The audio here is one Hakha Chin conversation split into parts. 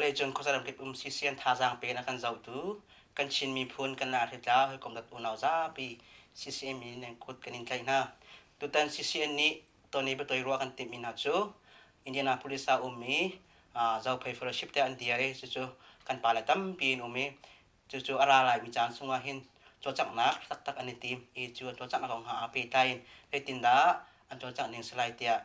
Vawleicung khuaza ramkip um CCN thazaang pe in a kan zohtu kan Chin miphun kan Laihritla hawikom dat unau zapi CCN min nan kut kan in tlaih hna. Tutan CCN nih tawne biatoi ruah kan timhmi hna cu Indianapolis ah ummi Zophei Fellowship te an dir i cucu kan pale tampi in um i cucu a ra laimi caan chungah hin cawlcanghnak taktak an i tim i cu an cawlcanghnak kong ha aa pehtlai in zeitindah an cawlcangh ning si lai tiah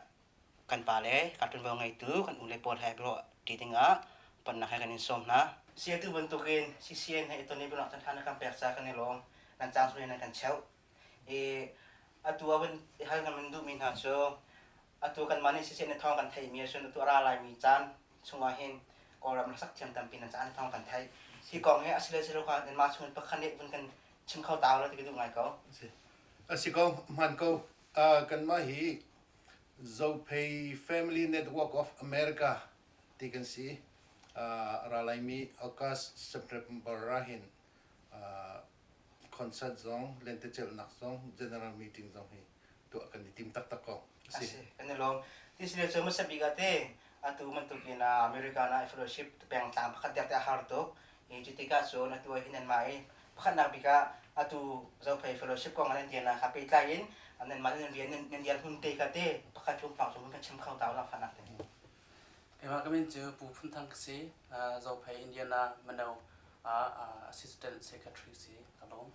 kan pale ka ṭuanvo ngeitu kan ule pawl he biaruah ṭi dingah pannak he kan in sawm hna. Siatu bantukin CCN he i ton i biaruahnak caan ṭha na kan pek caah kan i lawm. Nan caan sung in nan kan cheuh. I atu ah vun i hal kan duhmi hna cu atu kanmah nih CCN i thawng kan theihmi ahcun atu a ra laimi caan chungah hin Kawlram hlasak thiam tampi nan caan thawng kan theih. Hi kong hi a si le si lo kha nanmah chung in pakhat nih vun kan chim kho ta lo ti ka duh ngai ko. A si ko, hmaan ko. Kanmah hi Zophei Family Network of America ti kan si. A ra laimi August September ah hin concert zong, lentecelhnak zong, general meeting zong hi tuah kan i tim taktak ko. A si. Kan i lawm. Ti si le cu hmasa bik ah te atu bantukin American ah fellowship pengtlang pakhat dek te a har tuk. I cu tikah cun atu ah hin nanmah i pakhatnak bik ah atu Zophei fellowship kong ah nan dirnak kha pehtlai in nanmah nan rian nan dirhmun te kha te pakhat pumpak cu kan chim kho ta u langfahnak te. Keimah ka min cu Pu Phun Thang ka si. Zophei Indiana Mano ah Assistant Secretary si ka lawm.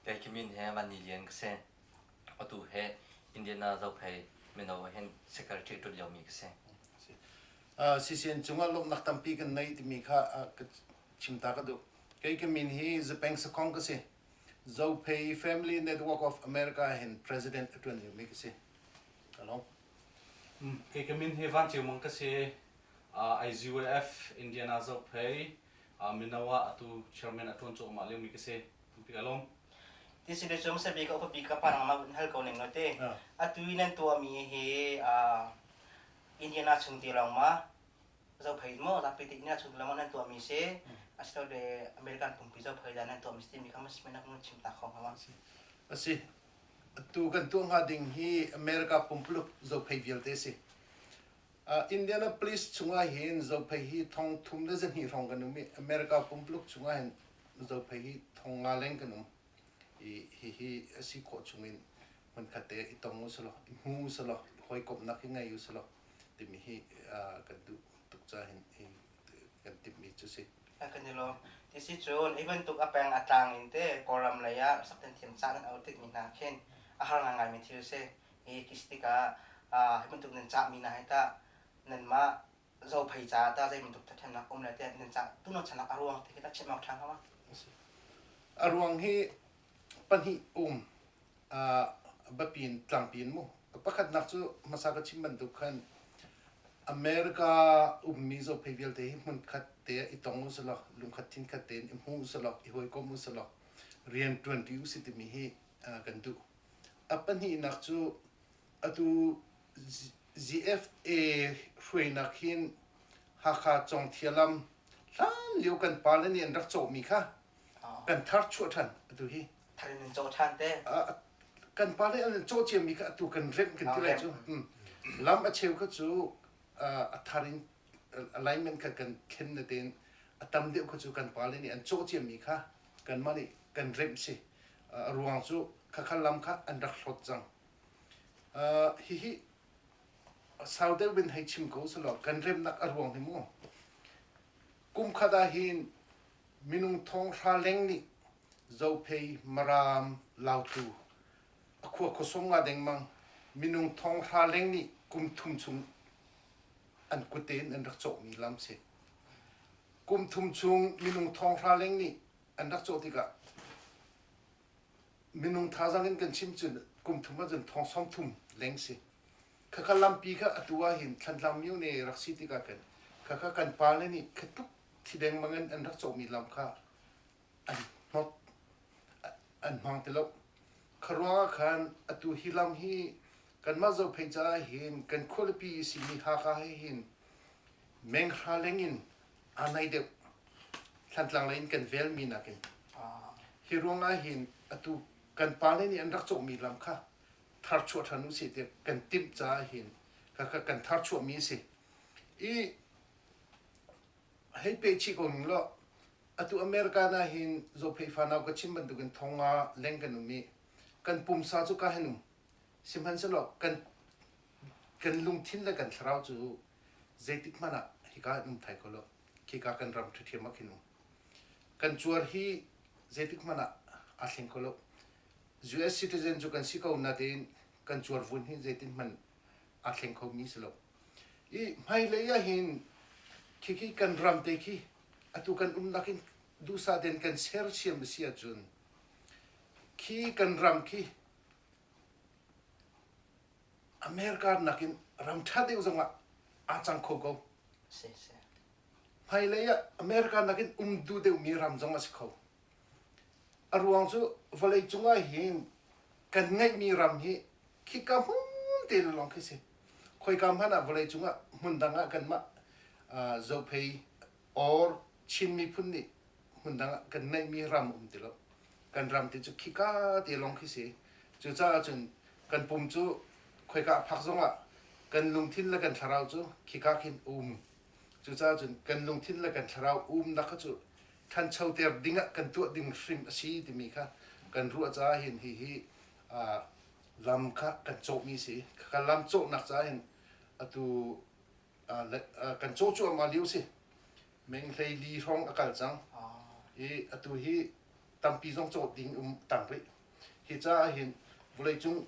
Kei ka min he Van Ni Lian ka si. Atu he Indiana Zophei Mino hin Secretary ṭuan liomi ka si. CCN cungah lawmhnak tampi kan nei timi kha ka chim ta ka duh. Kei ka min hi Zapeng Sakhong ka si. Zophei Family Network of America hin president a ṭuan liomi ka si. Ka lawm. Kei ka min hi Van Ceu Mang ka si. IZUF Indiana Zophei mino ah atu chairman a ṭuan cuahmah liomi ka si. Tampi ka lawm. Ti si le cu sabi ka upapi ka pa nangmah vun hal ko ning lo te. Atu i nan tuahmi hi Indiana chung ti lawng ma Zophei maw zapi te Indiana chung ti lawng ma nan tuahmi si asilole American pumpi Zophei dah nan tuahmi si timi kha mas na kan chim ta kho hnga ma? A si. Atu kan tuah hnga ding hi America pumpuluk Zophei vialte si. Uh, Indianapolis chungah hin Zophei hi thong thum le zahnih hrawng kan um i America pumpuluk chungah hin Zophei hi thong nga leng kan um. I hihi a si khawh chungin hmunkhat te i tong u selaw i hmu u selaw hawikomhnak hi ngei u selaw timi hi kan duh tuk ca hin hi kan timhmi cu si. Kan i lawm. Ti si cun hi bantuk a peng a tlang in te Kawlram lei ah sakten thiam caan an au tikmi hna khin a har ngaingaimi thil si. Hi kis tikah hi bantuk nan cahmi hna hi tah nanmah Zophei caah tah zei bantuk ṭhathnemnak um le tiah nan cah tuno chanak a ruang ti khi tah chim awk ṭha hnga ma? A ruang hi pahnih um. Biapi in tlangpi in mu. Pakhatnak cu hmasa ka chim bantuk khan America ummi zophei vialte hi hmunkhat te ah i tong u selaw lungkhat thinkhat tein i hmu u selaw i hawikom u selaw rian ṭuanṭi u si timi hi kan duh. A pahnihnak cu atu GFA hruainak hin Hakha Congthia lam hlan lio kan pale nih an rak cawhmi kha kan thar chuah ṭhan atu hi. Thar in cawh ṭhan te. Kan pale an cawh ciami kha atu kan remh kan ti lai cu. Lam a cheu kha cu a thar in alignment kha kan thlen na tein a tam deuh kha cu kan pale nih an cawh ciami kha kanmah nih kan remh si. A ruang cu khakha lam kha an rak hlawt cang. Hihi sau deuh in hei chim ko selaw kan remnak a ruang hi mu. Kum khat ah hin minung thong hra leng nih Zophei, Maram, Lautu a khua khuasawm nga dengmang minung thong hra leng nih kum thum chung an kut in an rak cawhmi lam si. Kum thum chung minung thong hra leng nih an rak cawh tikah minung thazaang in kan chim cun kum thum ahcun thong sawm thum leng si. Khakha lampi kha atu ah hin Thlantlang myone rak si tikah khan khakha kan pale nih kha tluk thi dengmang in an rak cawhmi lam kha an hnawt an hmang ti lo. Kha ruangah khan atu hi lam hi kanmah Zophei caah hin kan khualipi simi Hakha he hin menghra leng in aa naih deuh. Thlantlang lei in kan velmi nakin. Hi ruangah hin atu kan pale nih an rak cawhmi lam kha tharchuah ṭhan usih tiah kan timh caah hin khakha kan tharchuahmi a si. I Hei pe chih ko ning law atu America na hin Zophei fanau ka chim bantukin thonga leng kan um i kan pumsa cu ka hen um. Sihmanhsehlaw kan kan lungthin le kan thlarau cu zeitik hmanh ah hika an um thai ko lo. Khika kan ram ṭhathiam ah khin um. Kan cuar hi zeitik hmanh ah aa thleng kho lo. US citizen cu kan si ko natein kan cuar vun hi zeitin hmanh aa thleng khomi si lo. I hmailei ah hin khikhi kan ram te khi atu kan umnak in duhsah tein kan sersiam a si ahcun khi kan ram khi America nakin ram ṭha deuh zongah aa cang kho ko. Hmailei ah America nakin um duh deuhmi ram zong a si kho. A ruang cu vawleicung ah hin kan ngeihmi ram hi khika hmun te lawng khi si. Khoika hmanh ah vawleicung ah hmun dang ah kanmah Zophei or Chin miphun nih hmun dang ah kan ngeihmi ram um ti lo. Kan ram ti cu khika te lawng khi si. Cucaah cun kan pum cu khoika a phak zongah kan lungthin le kan thlarau cu khika khin um. Cucaah cun kan lungthin le kan thlarau umnak kha cu ṭhanchoter dingah kan tuah ding hrim a si timi kha kan ruah caah hin hihi lam kha kan cawhmi si. Kan lam cawhnak caah hin atu kan caw cuahmah lio si. Meng 14 hrawng a kal cang. I atu hi tampi zong cawh ding um tang rih. Hi caah hin vawleicung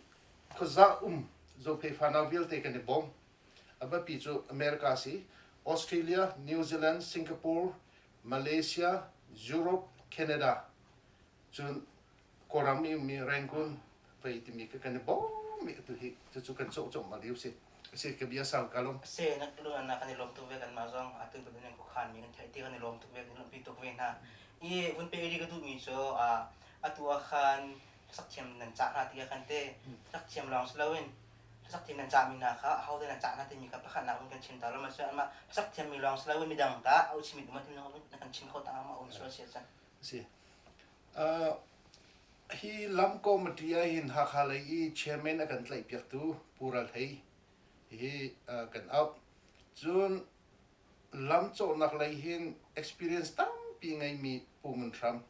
khuaza um Zophei fanau vialte kan i bawm. A biapi cu America si, Australia, New Zealand, Singapore, Malaysia, Europe, Canada, cun Kawlram i ummi Rangoon vei timi ka kan i bawm i atu hi cucu kan cawh cawh ma lio si. Si ka bia sau ka lawm. Si na na kan i lawm tuk ve kan mah zong atu bantuk nan khuakhan mi kan theih ti kan i lawm tuk ve kan lawmpi tuk ve hna. I vun pe ri ka duhmi cu atu ah khan hlasak thiam nan cah hna ti khan te hlasak thiam lawng si loin hlasak thiam nan cahmi hna kha aho te nan cah hna timi kha pakhatnak vun kan chim ta lo ma si anmah hlasak thiammi lawng si loin midang ta au chimmi tu ma na kan chim kho ta ma um sual si chan. Si. Hi lam committee ah hin Hakha lei i chairman a kan tlaihpiaktu Pu Ral Hei hi kan auh. Cun lam cawhnak lei hin experience tampi ngeimi Pu Ngun Hram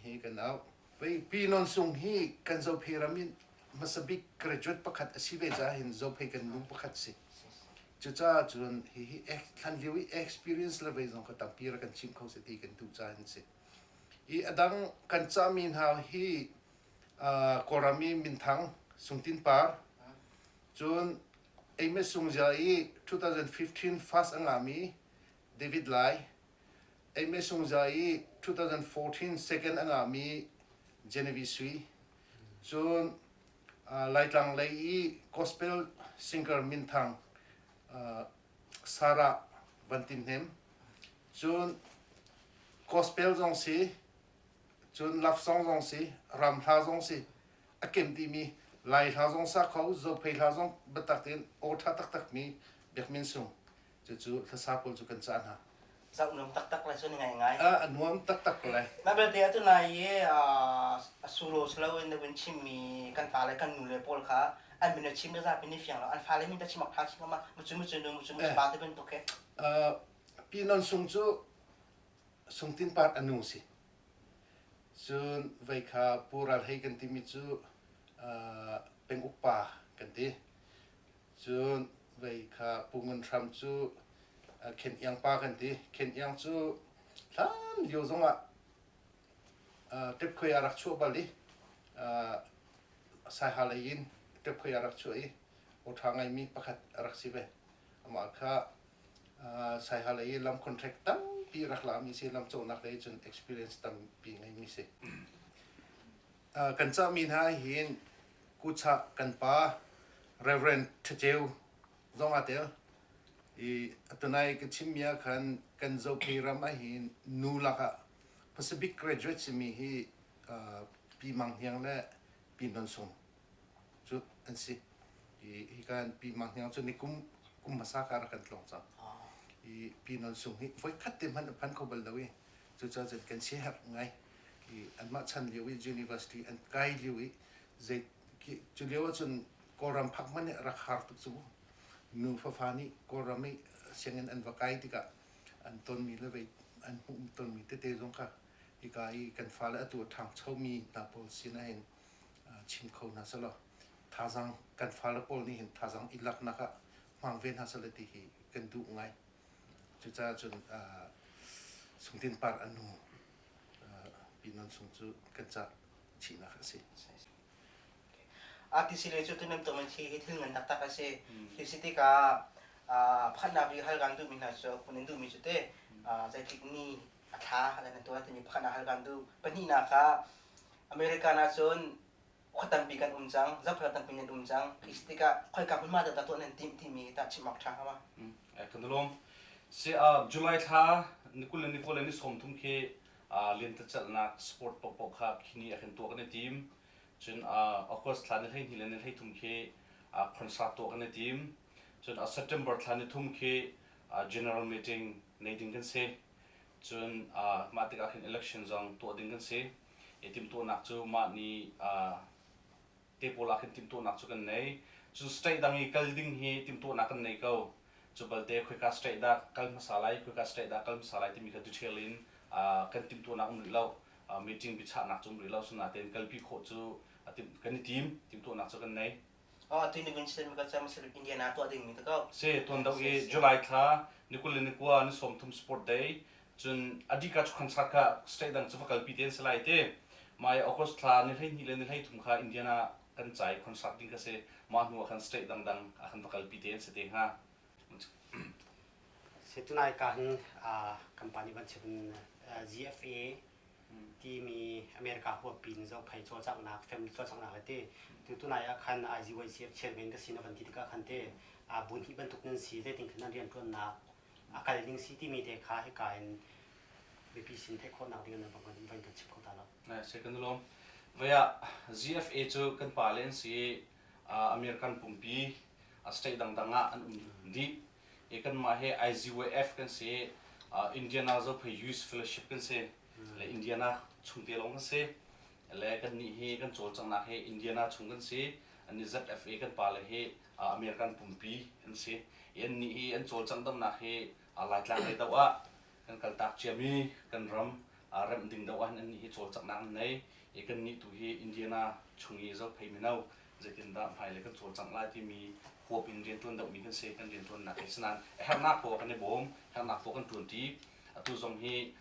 hi kan auh. Pi Non Sung hi kan Zophei ram in hmasa bik graduate pakhat a si ve caah hin Zophei kan nu pakhat si. Cucaah cun hihi hlan lio i experience le vei zong kha tampi rak kan chim kho seh ti kan duh caah hin si. I a dang kan cahmi hna hi Kawlram i minthang Sung Tin Par, cun Amos Sung Zia i 2015 first a ngahmi David Lai, Amos Sung Zia i 2014 second a ngahmi Genevieve Sui, cun Laitlang lei i gospel singer minthang Sarah Van Tin Hnem, cun gospel zong si, cun love song zong si, ram hla zong si, a kem timi Lai hla zong sa kho, Zophei hla zong biatak tein aw ṭha taktakmi Biak Min Sung cucu hlasa pawl cu kan cah hna. Zoh nuam taktak le cun ngaingai. A nuam taktak ko lai. Mah belte atu nai i a solo silo in na vun chimmi kan pa le kan nu le pawl kha an min a chim le zapi nih fiang lo an fale min ta chim awk ṭha chin ma mucu mucu nu mucu mucu pa te bantuk he. Pi Non Sung cu Sung Tin Par a nu si. Cun vei kha Pu Ral Hei kan timi cu penguk pa kan ti. Cun vei kha Pu Ngun Hram cu Khen Iang pa kan ti. Khen Iang cu hlan lio zongah ṭepkhuai a rak chuah bal i Saiha lei in ṭepkhuai a rak chuah i aw ṭha ngaimi pakhat a rak si ve. Amah kha Saiha lei i lam contract tampi rak lami si lam cawhnak lei cun experience tampi ngeimi si. Kan cahmi hna hin Kuchah kan pa Reverend Ṭhaceu zong aa tel. I atunai ka chimmi ah khan kan Zophei ram ah hin nu lakah Pacific graduate simi hi Pi Mang Hniang le Pi Non Sung cu an si. I hika Pi Mang Hniang cu ni kum kum hmasa ka rak kan tlawng cang. I Pi Non Sung hi voi khat te hmanh a phan kho bal lo i cucaah cun kan siaherh ngai. I anmah chan lio i university an kai lio i zei cu lio ahcun Kawlram phak hmanh nih rak har tuk cu mu. Nu fafa nih Kawlram i sianginn an va kai tikah. An tonmi le vei an hmuh tonmi tete zong kha hika i kan fale atu a ṭhangchomi hna pawl sin ahhin chim kho hna selaw thazaang kan fale pawl nih hin thazaang i laknak ah hmang ve hna selaw ti hi kan duh ngai. Cucaah cun Sungtin Par a nu Pi Non Sung cu kan cah chihnak a si. Tisile cu tunan tumin hi hi thil ngan taktak a si. Hi si tikah pakhatnak bik hal kan duhmi hna cu kun in duhmi cu te zeitik ni a thla nan tuah timi pakhatnak hal kan duh. Pahnihnak ah American ahcun khua tampi kan um cang, zohphel tampi nan um cang. Hi si tikah khoika hmunhma dah tuah nan timh timi tah chim awk ṭha hnga ma? Kan lawm. Si July thla ni 20 le ni 20 le ni 30 khi lentecelhnak sport paohpaoh kha khini a kan tuah kan i tim. Cun August thla ni 12 le ni 33 khi concert tuah kan i tim. Cun September thla ni thum khi general meeting nei ding kan si. Cun mah tikah khin election zong tuah ding kan si. I timhtuahnak cu mah ni te pawl ah khin timhtuahnak cu kan nei. Cun state dang i kal ding hi timhtuahnak kan nei ko. Cu balte khoika state dah kal hmasa lai, khoika state dah kal hmasa lai timi kha detail in kan timhtuahnak um rih lo. Meeting biachahnak cu um rih lo. Sinain kalpi khawh cu kan i tim, timhtuahnak cu kan nei. Oh, tu ni Winston ka cam Indiana tuah ding mi te ko. Si, tuan do i July thla ni 20 le ni 9 ni 30 sport day cun adika cu concert kha state dang cu va kalpi te an si lai te. Mai August thla ni 12 le ni 33 kha Indiana kan cai concert ding kha si. Mah hnu ah khan state dangdang ah khan va kalpi te an si te hnga. Si tunai ka hin company van chim GFA timi America huappi in zohphei cawlcanghnak family cawlcanghnak le ti tu tunai ah khan IGYCF chairman ka si na van ti tikah khan te bu hnih bantuk nan si zeitin khan nan rianṭuannak a kal ding si timi te kha hika in mipi sin theih khawhnak ding nan van van kan chim kho ta lo. Se kan lawm. Vaya GFA cu kan pa le an si American pumpi state dangdang ah an um dih. I kanmah hi IZYF kan si Indiana Zophei Youth Fellowship kan si le Indiana chung te lawng kan si le kannih hi kan cawlcanghnak hi Indiana chung kan si an i ZFA kan pale hi American pumpi an si i annih hi an cawlcangh damnak hi Laitlang lei doh ah kan kaltak ciami kan ram remh ding doh ah hin annih hi cawlcanghnak an nei i kannih tu hi Indiana chung i Zophei mino zeitindah hmailei kan cawlcangh lai timi huap in rianṭuan deuhmi kan si kan rianṭuannak hi sinain a herhnak paoh kan i bawm herhnak paoh kan ṭuanṭi atu zong hi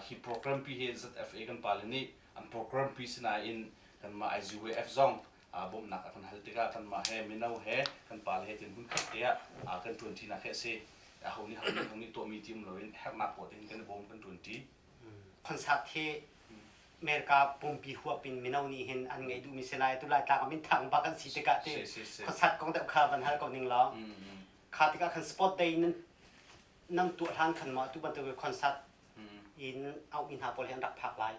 hi program pi hi ZFA kan pale nih an program pi sinain kanmah IGWF zong bawmhnak a kan hal tikah kanmah he mino he kan pale he tin hmunkhat te ah kan ṭuanṭinak hi a si aho nih ho nih ho nih tuahmi ti um loin herhnak paoh te hin kan i bawm kan ṭuanṭi concert hi America pumpi huap in mino nih hin an ngeih duhmi si lai tu lai tlang ah minthang bak an si tikah ti khuasat kong deuh kha van hal ko ning law kha tikah khan sport day nan nan tuah hlan khan maw tu bantuk concert in auhmi hna pawl hi an rak phak lai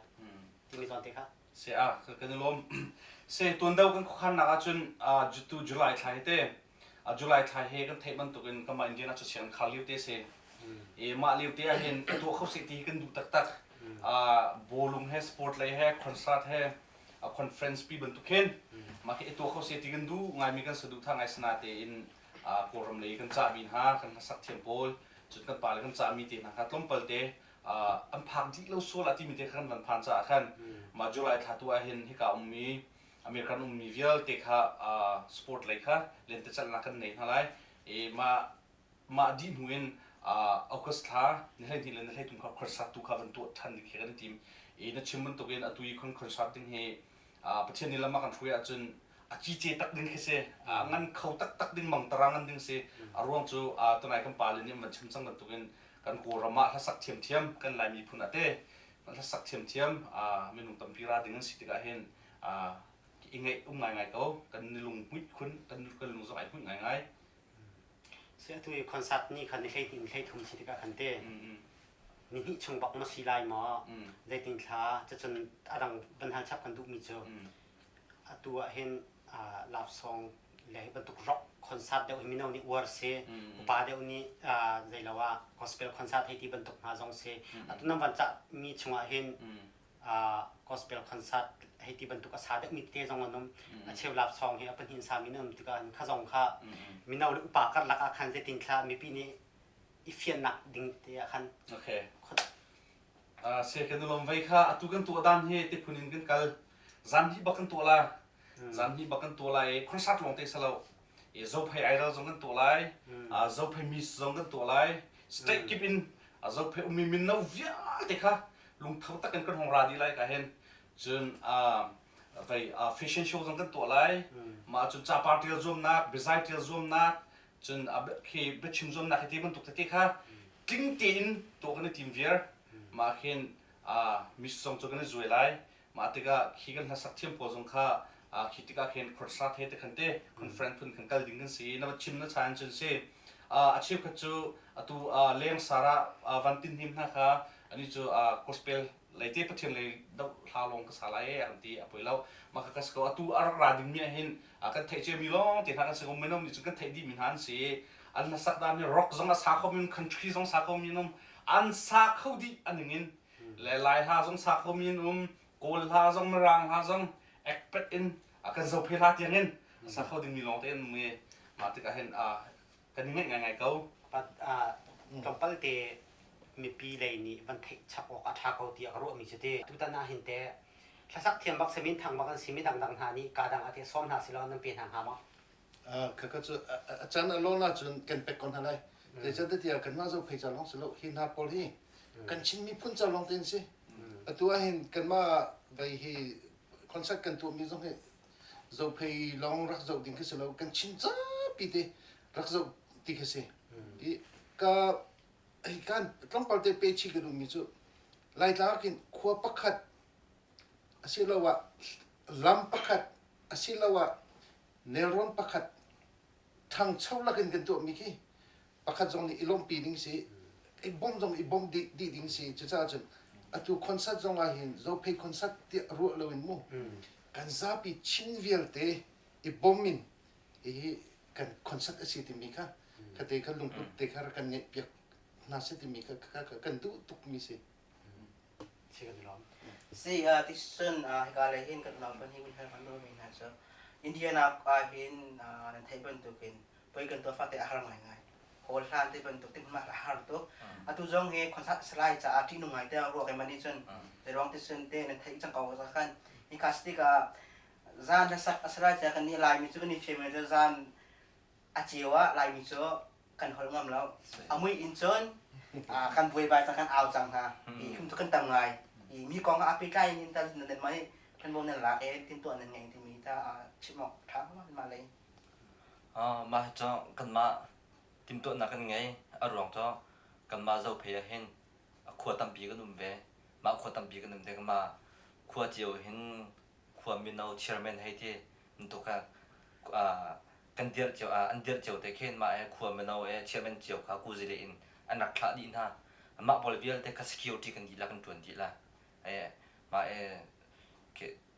timi zawn te kha se a kan i lawm se tuan deuh kan khuakhannak ahcun tu July thla hi te July thla he kan theih bantukin kanmah Indiana cu siang khar lio te si. I mah lio te ahhin tuah kho seh ti kan duh taktak. Bawlung he sport lei he concert he conference pi bantuk hin mah khi tuah kho seh ti kan duh ngaimi kan saduhthah ngai sana tein Kawlram lei kan cahmi hna kan hlasak thiam pawl cun kan pale kan cahmi te hna kha tlawmpal te an phak dih lo sual ah timi te kha kan van phan caah khan mah July thla tu ahhin hika ummi American ummi vialte kha sport lei kha lentecelhnak kan nei hna lai. I mah mah dih hnu in August thla ni 12 le ni 13 kha concert tu kha van tuah ṭhan ding khi kan i tim. I na chim bantukin atu i concert ding hi Pathian nih lam a kan hruai ahcun a cice tak ding khi si. Ngan kho taktak ding mangtara ngan ding si. A ruang cu tunai kan pale nih an van chim cang bantukin kan Kawlram ah hlasak thiamthiam kan Lai miphun ah te hlasak thiamthiam minung tampi ra ding an si tikah hin i ngeih um ngaingai ko kan ni lung hmuih khun kan kan lung zong ai hmuih ngaingai Si atu i concert ni khan ni 12 ni 33 si tikah khan te ni hnih chung bak ma si lai maw zeitin thla cucun a dang van hal chap kan duhmi cu atu ah hin love song le bantuk rock concert deuh hi mino nih uar si upa deuh nih zeilo ah gospel concert hei ti bantuk hna zong si atu nan van cah mi chungah hin gospel concert hei ti bantuk a sa deuhmi tete zong an um. A cheu love song hi a pahnih sami an um tikah kha zong kha mino le upa karlak ah khan zeitin thla mipi nih i fiannak ding te ah khan. Okay. Se kan lom vei kha atu kan tuah dan hi ti phun in kan kal. Zan hi bak kan tuah la. Zan hi bak kan tuah lai. Concert lawng te salo. E Zophei Idol zong kan tuah lai. Zophei Miss zong kan tuah lai. State kip in Zophei ummi min no vialte kha lungtho tak in kan hong ra di lai ka hen. Cun vei fashion show zong kan tuah lai. Mah cun capar tial zuamnak, biazai tial zuamnak, cun khi biachim zuamnak hi ti bantuk tete kha tling tein tuah kan i tim viar. Mah khin miss zong cu kan i zuai lai. Mah tikah khi kan hlasak thiam pawl zong kha khi tikah khin concert he te khan te conference phun khan kal ding kan si. Na va chim na chan cun si. A cheukhat cu atu leng sara van tin hnim hna kha ani cu gospel leite pathian lei doh hla lawng ka sa lai e an ti a poi lo mah ka kas ko atu a rak ra ding mi ah hin kan theih cia mi lawng te hna kan si ko minung nih cun kan theih dih mi hna an si an hlasak dan hi rock zong a sa kho mi country zong sa kho mi an um an sa kho dih aning in le lai hla zong sa kho mi an um kawl hla zong mirang hla zong ekpet in a kan zo phe hla tiang in sa kho ding mi lawng te an um i mah tikah hin kan i ngaih ngaingai ko. Tlawmpal te mipi lei nih van theih chap awk a ṭha ko tiah ka ruahmi cu ti. Tutan ah hin teh hlasak thiam bak si minthang bak an si mi dangdang hna nih kaa dang ah teh sawm hna silaw nan pe hna hnga maw? Khakha cu a can a lawn ahcun kan pek ko hna lai. Zeicahtiah kanmah Zophei ca lawng si lo hi hna pawl hi kan Chin miphun ca lawng te an si. Atu ahhin kanmah vei hi concert kan tuahmi zong hi Zophei lawng rak zoh ding khi si lo kan Chin zapi te rak zoh ti khi si. I ka hi kan tlawmpal te pe chih ka duhmi cu Laitlang ah khin khua pakhat asiloah lam pakhat asiloah nelrawn pakhat ṭhangcho lakin kan tuahmi khi pakhat zong nih i lawmhpi ding si i bawmh zong i bawmh dih ding si cucaah cun atu concert zong ah hin Zophei concert tiah ruah loin mu kan zapi Chin vialte i bawm in hihi kan concert a si timi kha khate kha lungput te kha rak kan ngeih piak hna seh timi kha kan duh tukmi si. Si ticun hika lei hin kan unau pan hi hun kan mi hna cu Indiana ah hin nan theih bantukin poi kan tuah fate a har ngaingai. Hawl hlan te bantuk te hmah a har tuk. Atu zong hi concert salai caah ṭihnung ngai te ruak i mani cun ruang ti cun te nan theih cang ko khan hi ka tikah zan hlasak a salai caah kan nih Laimi cu kan i fiam cu zan a ceu ah Laimi cu kan holh ngam lo. A mui in cun kan buaibai cang kan au cang hna. I hum cu kan tam ngai. I mi kong ah pehtlai in tal nan mai kan bo nan lak e tin tuah nan ngei timi ta chim awk ṭha ma lei. Mah cu kanmah timhtuahnak kan ngei. A ruang cu kanmah Zophei ah hin khua tampi kan um ve. Mah khua tampi kan um tikah mah khua cio hin khua mino chairman hei ti bantuk kha kan dirh cio an dirh cio te khin mah he khua mino e chairman cio kha kuzile in an rak thlah dih hna. Mah pawl vialte kha security kan dihlak kan ṭuan dih la. Mah e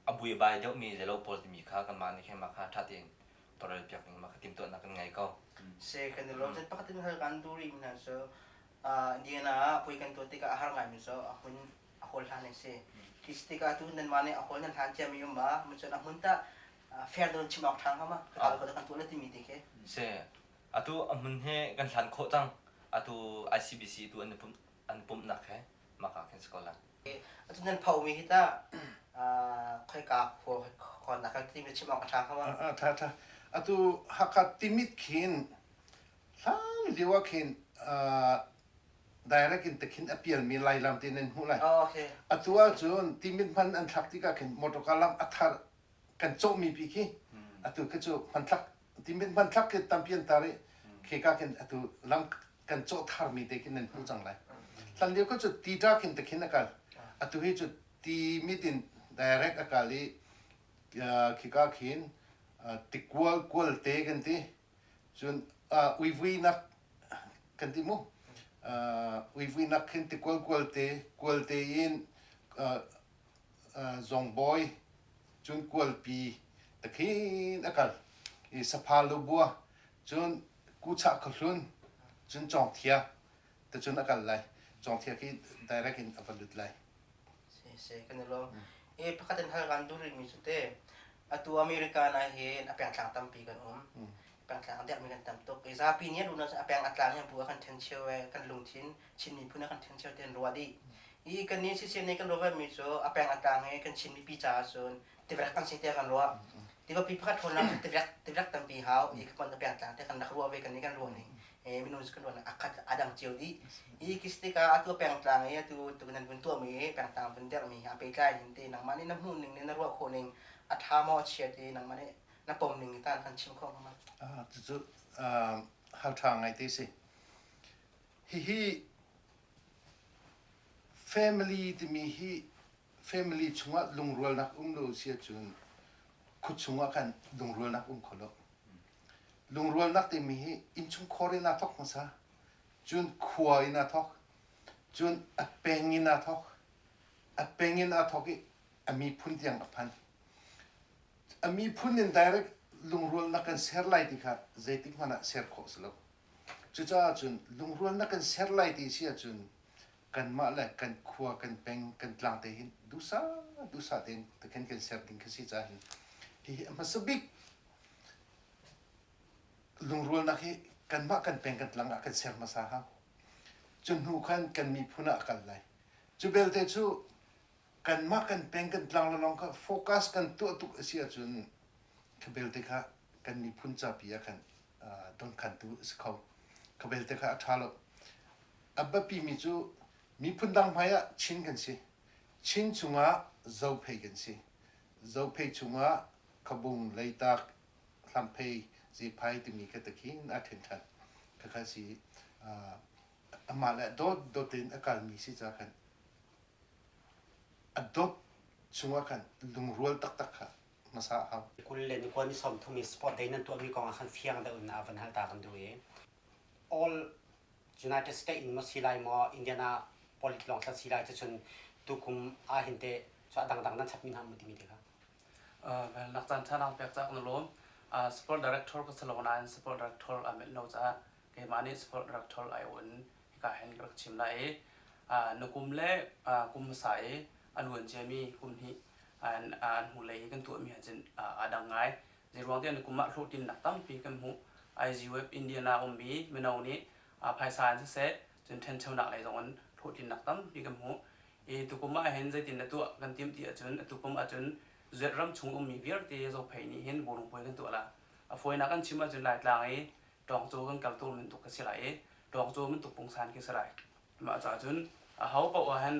a buaibai deuhmi zeilo pawl timi kha kanmah nih khin mah kha ṭha tein tawlrel piak ding mah kha timhtuahnak kan ngei ko. Si kan i lawm. Cun pakhat in hal kan duh rih mi hna cu Indiana ah puai kan tuah tikah a har ngaimi cu a hmun a hawl hlan a si. Khi si tikah tu nanmah nih a hawl nan hlan ciami um ma cun a hmun tah fair deuh in chim awk ṭha hnga ma? Ka tal ko kan tuah le timi ti khi. Si. Atu a hmun hi kan hlan khawh cang. Atu ICBC tu an pumh an pumhnak he mah ka khin si ko lai. Atu nan phomi hi tah khoika khua khon a timi chim awk a ṭha hnga ma? A ṭha ṭha. Atu Hakha Timit khin hlan lio ah khin direct in takhin a pialmi Lailam te nan hmuh lai. Okay. Atu ahcun Timit hman an thlak tikah khin motorka lam a thar kan cawhmi pi khi atu khi cu hmanthlak Timit hmanthlak khi tampi an tar i kheka khin atu lam kan cawh tharmi te khi nan hmuh cang lai. Hlan lio kha cu tita khin te khin a kal. Atu hi cu ti mit in direct a kal i khika khin tikual kual te kan ti. Cun uivuinak kan ti mu. Uivuinak khin tikual kual te kual te in zongbawi cun kualpi te khin a kal. I sapha lubua cun kuchah khuahlun cun cawngthia te cun a kal lai cawngthia khi direct in a va lut lai Si si kan i lawm. I pakhat in hal kan duh rihmi cu te atu America na hin a pengtlang tampi kan um. Pengtlang dermi kan tam tuk. I Zapi nih an ruah a peng a tlang in bu a kan ṭhencheu i kan lungthin Chin miphun a kan ṭhencheu ti an ruah dih. I kannih CCN nih kan ruah mi cu a peng a tlang i kan Chin mipi caah cun tivrek kan si tiah kan ruah. Tivapi pakhat ṭhawnnak cu tivrek tivrek tampi hau i khapan a peng tlang tiah kan rak ruah ve kannih kan ruah ning. Minung cu kan ruah ning a khat a dang cio dih. I kistikah atu pengtlang i atu tu nan vun tuahmi pengtlang vun derhmi he aa pehtlai hin ti nangmah nih na hmuh ning nih na ruah khawh ning a ṭha maw a chia ti nangmah nih na pom ning tan kan chim kho hnga Ah, cucu hal ṭha ngai te si. Hihi family timi hi family chungah lungrualnak um lo si ahcun khua chungah khan lungrualnak um kho lo. Lungrualnak timi hi innchungkhar in aa thawk hmasa. Cun khua in aa thawk. Cun a peng in aa thawk. A peng in aa thawk i a miphun tiang a phan. A miphun in direct lungrualnak kan ser lai ti kha zeitik hmanh ah ser khawh si lo. Cucaah cun lungrualnak kan ser lai ti si ahcun kanmah le kan khua, kan peng, kan tlang te hin duhsah duhsah tein kan kan ser ding kha si caah hin hihi a hmasa bik lungrualnak hi kanmah kan peng kan tlang ah kan ser hmasa hau. Cu hnu khan kan miphun ah a kal lai. Cu belte cu kanmah kan peng kan tlang le lawng kha focus kan tuah tuk a si ahcun kha belte kha kan miphun capi ah khan donkhantu a si kho. Kha belte kha a ṭha lo. A biapimi cu miphun dang hmai ah Chin kan si. Chin chungah Zophei kan si. Zophei chungah Khabung, Leitak, Hlamphei, Zephai timi kha takhin aa ṭhen ṭhan. Khakha si amah le dawt dawt in a kalmi si ca khan a dawt chungah khan lungrual taktak kha hmasa a hau. 20 le ni kua ni 30 i sport day nan tuahmi kong ah khan fiang deuh in a van hal ta kan duh i all United States in maw si lai maw Indiana politik lawng thla si lai cucun tukum ah hin teh cu a dangdang nan chapmi hna mu timi te kha. Nak caan ṭha nang pek cak na lawm. Sport director ka si lo nain sport director a melh lo caah keimah nih sport director ai in hika hin ka rak chim lai i na kum le kum hmasa i a luan ciami kum hnih an hnulei i kan tuahmi ahcun aa dang ngai. Zeiruang tiah kum ah hlawhtlinnak tampi kan hmuh. IGWeb Indiana ummi mino nih phaisa in siseh cun ṭhenchonak lei zong in hlawhtlinnak tampi kan hmuh. I tukum ah hin zeitin na tuah kan timh ti ahcun atukum ahcun Zuet ram chung ummi vialte Zophei nih hin bawlungpuai kan tuah la. A fawinak kan chim ahcun Laitlang i Tawngcaw kan kal tur bantuk ka si lai i Tawngcaw bantuk pungsan khi si lai. Mah caah cun aho paoh ah hin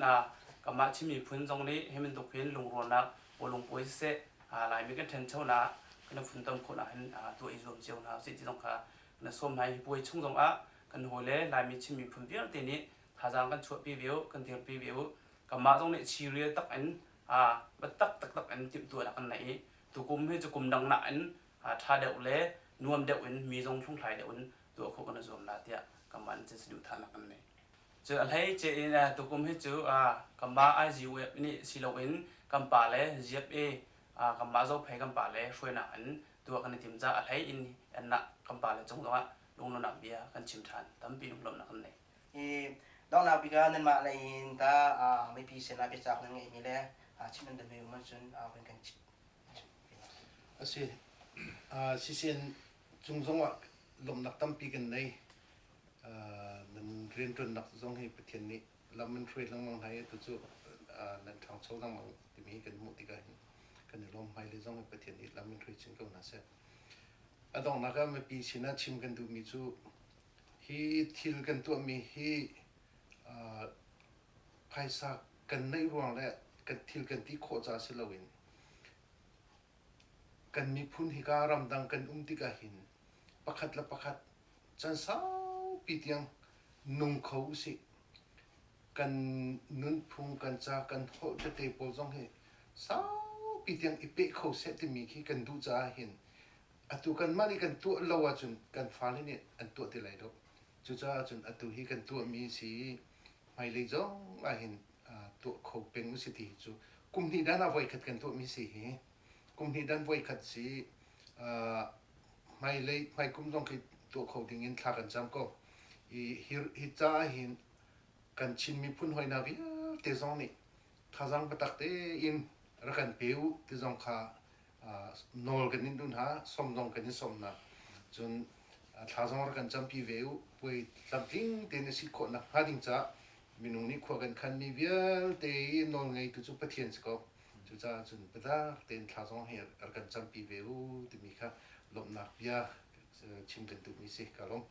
kanmah Chin miphun zong nih hi bantuk hin lungrualnak bawlungpuai siseh Laimi kan ṭhanchonak kan i funtom khawhnak hin tuah i zuam cio hna usih ti zong kha kan i sawm hna. Hi puai chung zong ah kan hawile Laimi Chin miphun vialte nih thazaang kan chuahpi ve u, kan dirpi ve u. Kanmah zong nih chirial tak in biatak taktak in timhtuahnak kan nei i tukum hi cu kum dang nakin ṭha deuh le nuam deuh in mi zong hlunghlai deuh in tuah khawh kan i zuam la tiah kanmah nih cun saduhthahnak kan nei. Cu a hleice in tukum hi cu kanmah IGUF nih si loin kan pa le ZFA kanmah Zophei kan pa le hruainak in tuah kan i tim caah a hlei in ennak kan pa le cung zongah lunglawmhnak bia kan chim ṭhan. Tampi lunglawmhnak kan nei. I donghnak bik ah nanmah lei in ta mipi sinah biacak nan ngeihmi le chim nan duhmi um ahcun kan kan chim. A si. Sisen cung zongah lawmhnak tampi kan nei. Nan rianṭuannak zong hi Pathian nih lam in hruai lengmang hna i atu cu nan ṭhangcho lengmang timi hi kan hmuh tikah hin kan i lawm. Hmailei zong hi Pathian nih lam in hruai chin ko hna seh. A donghnak ah mipi sinah chim kan duhmi cu hi thil kan tuahmi hi phaisa kan neih ruang le kan thil kan ti khawh caah si loin Kan miphun hika ramdang kan um tikah hin pakhat le pakhat chan saupi tiang nung kho usih. Kan nunphung, kan ca, kan holh tete pawl zong hi saupi tiang i peh kho seh timi khi kan duh caah hin atu kanmah nih kan tuah lo ahcun kan fale nih an tuah ti lai lo. Cucaah cun atu hi kan tuahmi si hmailei zong ahhin tuah kho peng usih ti hi cu kum hnih dan ah voikhat kan tuahmi si hi kum hnih dan voikhat si hmailei hmaikum zong khi tuah kho ding in thla kan cam ko i hi hi ca ah hin kan Chin miphun hoi hna vialte zong nih thazaang biatak tein rak kan pe u ti zong kha nawl kan in duh hna som zong kan in som hna cun. Thla zong rak kan campi ve u. Puai tlamtling tein a si khawh nakhnga ding caah minung nih khua kan khanmi vialte i nawl ngeitu cu Pathian si ko. Cucaah cun biatak tein thla zong hi rak kan campi ve u timi kha lawmhnak bia chim kan duhmi si. Ka lawm.